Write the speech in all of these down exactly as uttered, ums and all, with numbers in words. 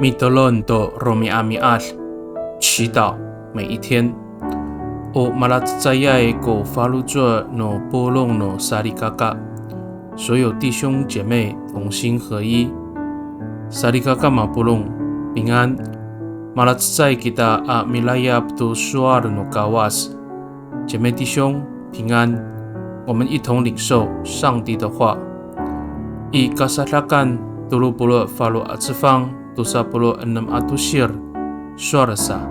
Mitolon to romi'ami'ad, 祈祷每一天。O malacecayay ko faloco' no polong no salikaka, 所有弟兄姐妹同心合一。Salikaka mapolong, 平安。Malacecay kita a milayap to sowal no Kawas. 姐妹弟兄，平安。我们一同领受上帝的话。I Kasadakan tolo polo' falo a cefang, tosa polo' enem a tosir, sowal sa.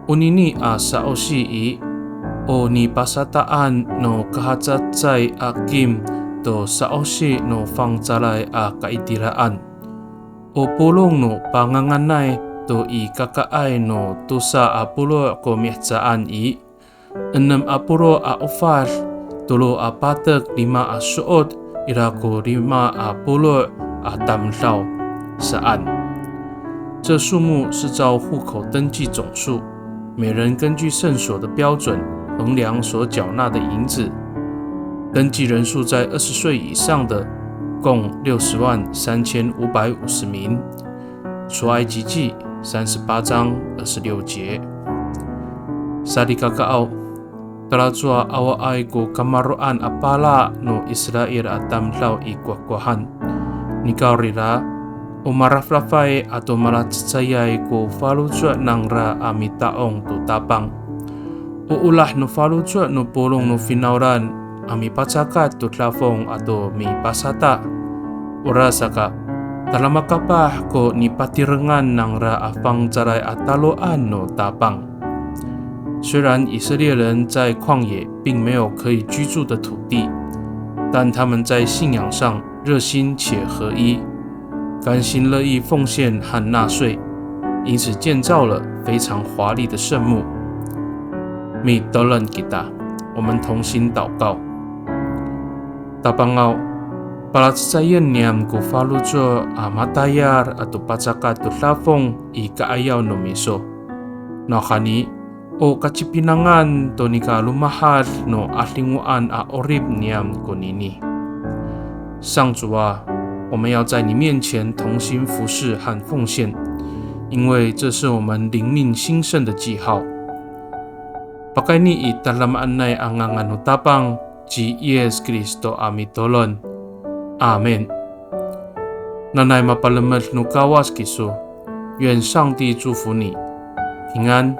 Onini a sa'osi i, o nipasataan no kahacecay a kim to sa'osi no fangcalay a kaitiraan. O polong no panganganay to i kakaay no tosa a polo' ko mihecaan i, enem a polo' a ofad, tolo a patek, lima a so'ot, ira ko lima a polo' a tamdaw saan. 这数目是照户口登记总数，每人根据圣所的标准衡量所缴纳的银子。登记人数在二十岁以上的共六十万三千五百五十名。出埃及记三十八章二十六节。Salikakaaw, talacowa awaay ko kamaro'an a pala no Israil a tamdaw i kohkohan. Nikawrira, o marafrafay ato malacecayay ko faloco' nangra a mita'ong to Tapang. O olah no faloco' no polong no finawlan a mipacakat to dafong ato mipasata. Orasaka, tadamakapah ko nipatirengan nangra a fangcalay a taloan no Tapang. 虽然以色列人在旷野并没有可以居住的土地，但他们在信仰上热心且合一，甘心乐意奉献和纳税，因此建造了非常华丽的圣幕。Mitolon kita, 我们同心祷告。Tapangaw, palacecayen niyam ko faloco' a matayal ato pacakat to dafong i ka'ayaw no miso. Nawhani, o kacipinangan to nika lomahad no 'adingoan a 'orip niyam konini. 上主啊，我们要在你面前同心服侍和奉献，因为这是我们灵命兴盛的记号。Pakayni i tadamaanay a ngangan no Tapang ci Yis Kristo a mitolon. Amin. Nanay mapalemed no Kawas kiso. 愿上帝祝福你，平安。